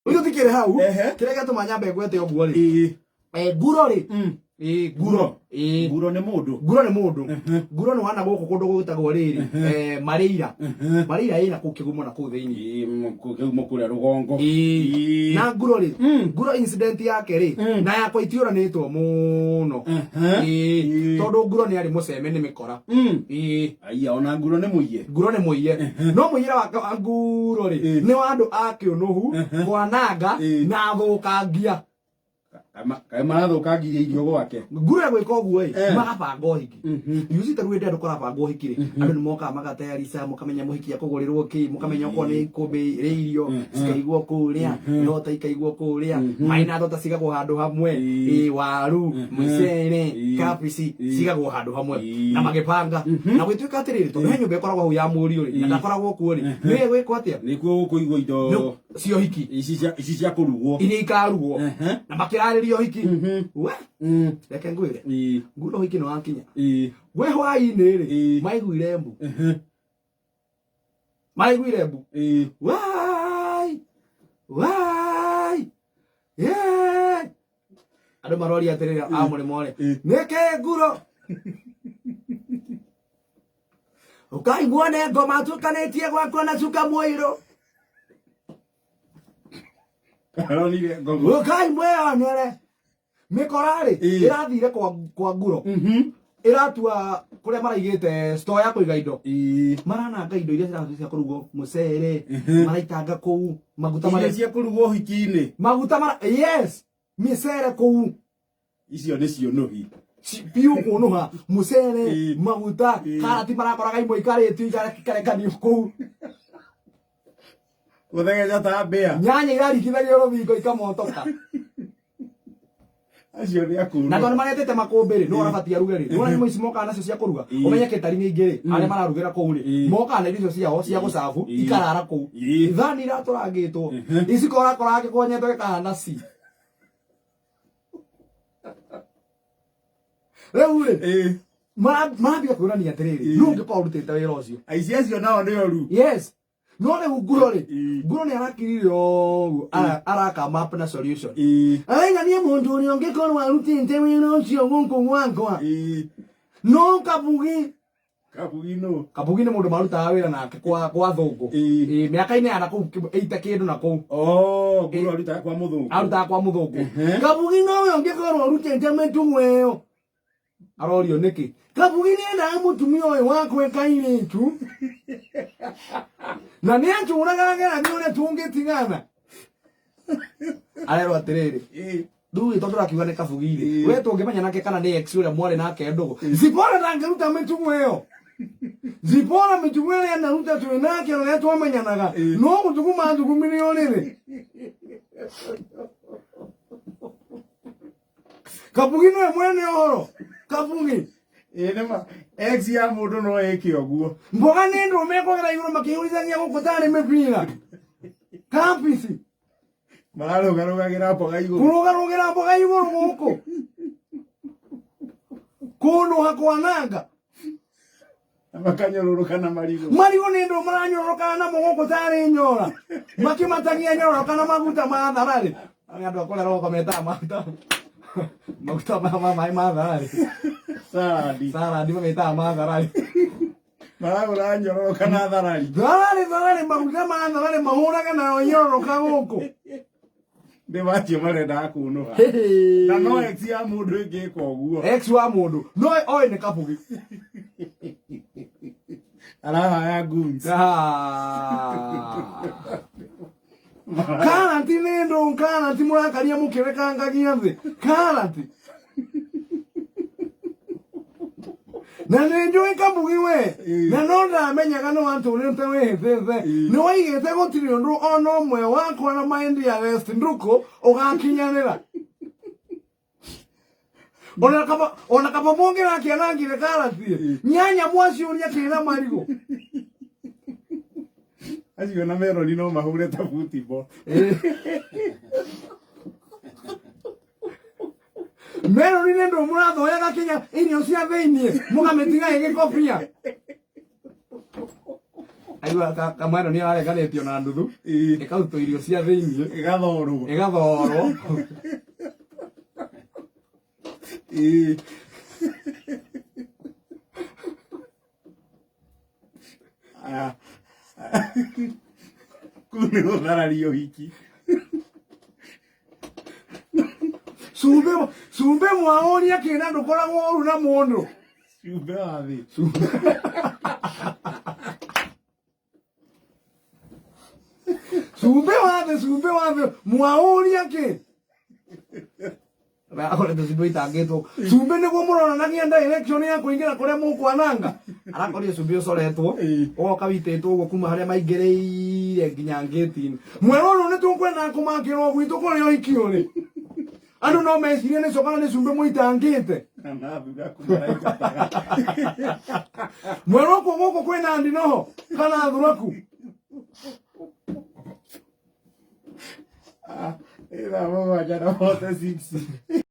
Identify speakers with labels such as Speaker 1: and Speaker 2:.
Speaker 1: Rĩu tũtikĩrĩ hau.
Speaker 2: Ehe.
Speaker 1: Kĩrĩa gĩatũma nyambe ngwete ũguo rĩ.
Speaker 2: Ĩĩ.
Speaker 1: Nguro rĩ. Ĩĩ,
Speaker 2: Nguro.
Speaker 1: nguro. Ĩĩ.
Speaker 2: Nguro nĩ mũndũ.
Speaker 1: Nguro nĩ mũndũ. Nguro nĩ wana gũkũ kũndũ gwĩtagwo rĩrĩ. Marĩira. Marĩira ĩna kũu kĩgumo na kũu thĩinĩ.
Speaker 2: Ĩĩ, kĩgumo kũrĩa rũgongo.
Speaker 1: Ĩĩ.
Speaker 2: Ĩĩ.
Speaker 1: Na nguro rĩ, nguro incident yake rĩ, na yakwa itiũranĩtwo mũno. Ĩĩ.
Speaker 2: Ĩĩ.
Speaker 1: Tondũ nguro nĩ arĩ mũceme nĩ mĩkora. Ĩĩ.
Speaker 2: Aiya, ona nguro nĩ mũiye.
Speaker 1: Nguro nĩ mũiye. No mũiyĩre wake wa nguro rĩ, nĩ wa andũ a kĩũnũhu, kwananga na athũkangia.
Speaker 2: Kaĩ marathũkangirie irio gwake.
Speaker 1: Nguro ĩgwĩka ũguo ĩ, magabanga ũhiki. You see, ta rĩu hĩndĩ ĩrĩa andũ kũrabangwo ũhiki rĩ, andũ nĩ mokaga magatayarica, mũkamenya mũhiki akũgũrĩrwo kĩ, mũkamenya okorwo nĩ ikũmbĩ rĩa irio cikaigwo kũrĩa, thota ikaigwo kũrĩa, maĩ na thota cigagwo handũ hamwe, ĩ, waru, mũcere, kabici cigagwo handũ hamwe. Na magĩbanga. Na gwĩtuĩka atĩrĩrĩ, tondũ he nyũmba ĩkoragwo hau ya mũriũ rĩ, na ndakoragwo kuo rĩ, nĩwe gwĩkwo atĩa?
Speaker 2: Nĩkuo gũkũigwo indo
Speaker 1: Cia ũhiki.
Speaker 2: Ici cia kũrugwo.
Speaker 1: Iria ikarugwo. Na makĩrarĩria ũhiki. We, reke ngwĩre. Nguro ũhiki nĩ wakinya. Gwĩ hwaĩ-inĩ rĩ, maiguire mbu. Maiguire mbu. Wai! Wai! Yeah! Andũ maroria atĩrĩrĩ a mũrĩmo rĩ, nĩkĩ nguro? Ũkaigua nĩ ngoma atuĩkanĩtie gwakwa na cuka mũirũ.
Speaker 2: Aronire ngoma.
Speaker 1: Ũkai mwĩyonere. Mĩkora rĩ, ĩrathire kwa nguro. Ĩratua kũrĩa maraigĩte store ya kũiga indo. Marananga indo iria cirathiĩ cia kũrugwo, mũcere, maraitanga kũu, maguta
Speaker 2: Irio
Speaker 1: marĩa
Speaker 2: cia kũrugwo ũhiki-inĩ.
Speaker 1: Maguta mara, yes, mĩcere kũu.
Speaker 2: Icio nĩ ciũnũhi.
Speaker 1: Biũ kũnũha, mũcere, maguta, karati marakoraga imwe ikarĩtio ikarekanio kũu.
Speaker 2: Gũthegeca ta mbĩa.
Speaker 1: Nyanya iraringithagio rũthingo ikamotoka.
Speaker 2: Acio nĩ akũnũha.
Speaker 1: Na tondũ maretete makũmbĩ rĩ, nĩ ũrabatie aruge rĩ. Nĩwona nyamũ ici mokaga nacio cia kũruga. Ũmenye kĩtari nyingĩ rĩ, arĩa mararugĩra kũu rĩ, mokaga na irio icio ciao cia gũcabu, ikarara kũu. Thani iratũrangĩtwo. Icikorakora gĩkonyetwo gĩkahana ci. Rĩu rĩ, marambia kwĩrania atĩrĩrĩ, nũ ũngĩkorwo ũrutĩte wĩra ũcio?
Speaker 2: Aici acio nao nĩ oru.
Speaker 1: Yes. No rĩu nguro rĩ, nguro nĩ arakirire ũguo, araka map na solution. Araigania mũndũ ũrĩa ũngĩkorwo arutĩte wĩra ũcio gũkũ gwakwa. No Kabugi.
Speaker 2: Kabugi nũ?
Speaker 1: Kabugi nĩ mũndũ marutaga wĩra nake kwa thũngũ. Mĩaka-inĩ ya na kũu ĩite kĩndũ na kũu.
Speaker 2: Oh, nguro arutaga kwa mũthũngũ.
Speaker 1: Arutaga kwa mũthũngũ. Kabugi nowe ũngĩkorwo ũrutĩte mĩtugo ĩyo. Arorio nĩkĩ? Kabugi nĩ endaga mũtumia ũyũ wakwa kairĩtu. Na nĩ anjũraga ageragia ũrĩa tũngĩtigana. Arerwo atĩrĩrĩ. Rĩu ĩ tondũ ũrakiuga nĩ Kabugi rĩ, we tũngĩmenya nake kana nĩ ex ũrĩa mwarĩ nake ndũgũ. Zipora ndangĩruta mĩtugo ĩyo. Zipora mĩtugo ĩrĩa anaruta twĩ nake ũrĩa twamenyanaga. No gũthuguma athugumire ũrĩrĩ. Kabugi nĩwe mwene ũhoro. Kabugi.
Speaker 2: Ĩĩ nĩ ma. Ex ya mũndũ no ĩke ũguo.
Speaker 1: Mboga nĩ ndũme ĩkũgera igũrũ makĩihũrithagia gũkũ tarĩ mĩbira. Kabici.
Speaker 2: Mararũgarũgagĩra mboga igũrũ.
Speaker 1: Kũrũgarũgĩra mboga igũrũ gũkũ. Kũnũha kwananga.
Speaker 2: Na makanyũrũrũka na marigũ.
Speaker 1: Marigũ nĩ ndũ maranyũrũrũka namo gũkũ tarĩ nyora. Makĩmatagia nyororoka na maguta ma thararĩ. Arĩa andũ a kũrĩa rũgongo metaga maguta. Maguta ma maĩ ma thararĩ.
Speaker 2: Saladi.
Speaker 1: Saladi mametaga ma thararĩ.
Speaker 2: Maragũra nyororoka na tharari.
Speaker 1: Thararĩ, thararĩ, maguta ma thararĩ mahũraga nayo nyororoka gũkũ.
Speaker 2: Nĩ macio marendaga kũnũha. Na no ex ya mũndũ ĩngĩka ũguo.
Speaker 1: Ex wa mũndũ. No oĩ nĩ Kabugi.
Speaker 2: Arahaya goons.
Speaker 1: Ah. Karati nĩ ndũ, karati mũrakaria mũkĩrekangagia thĩ. Karati. Na nĩ njũĩ Kabugi we. Na no ndamenyaga nĩ watũrĩte wĩhĩtĩte. Nĩ waigĩte gũtirĩ ũndũ ona ũmwe wakwa na my dearest Ndukũ ũgakinyanĩra. Ona kaba ona kaba mũngĩrakĩanangire karati. Nyanya mwaciũria kĩna marigũ.
Speaker 2: Acio na meroni no mahure ta football.
Speaker 1: Meroni nĩ ndũ mũrathoyaga kinya irio cia thĩiniĩ mũkamĩtiga ĩgĩkobia. Aigua kamwena nĩ areganĩtio na nduthu ĩkarutwo irio cia thĩiniĩ
Speaker 2: Ĩgathorwo.
Speaker 1: Ĩgathorwo.
Speaker 2: Ĩĩ. Aya. Kũu nĩ gũthararia ũhiki.
Speaker 1: Cumbĩ, cumbĩ mwaũria kĩna ndũkoragwo ũru na mũndũ.
Speaker 2: Cumbĩ wa thĩ.
Speaker 1: Cumbĩ wa thĩ, cumbĩ wa thĩ mwaũria kĩ akoretwo cumbĩ itangĩtwo cumbĩ nĩguo mũronanagia direction ya kũingĩra kũrĩa mũkwananga. Arakorire cumbĩ ũcoretwo ũgoka witĩtwo ũguo kuma harĩa maingĩrĩire nginya ngĩti-inĩ. Mwera ũyũ nĩ tũkwenda kũmakĩrwo gwitũ kũrĩa ũhiki ũrĩ, andũ no mecirie nĩ cokana nĩ cumbĩ mũitangĩte.
Speaker 2: Kana thuraku maraingataga.
Speaker 1: Mwera ũkũ gũkũ kwĩna ndinoho kana thuraku.
Speaker 2: Ah, ĩthaa 7:46.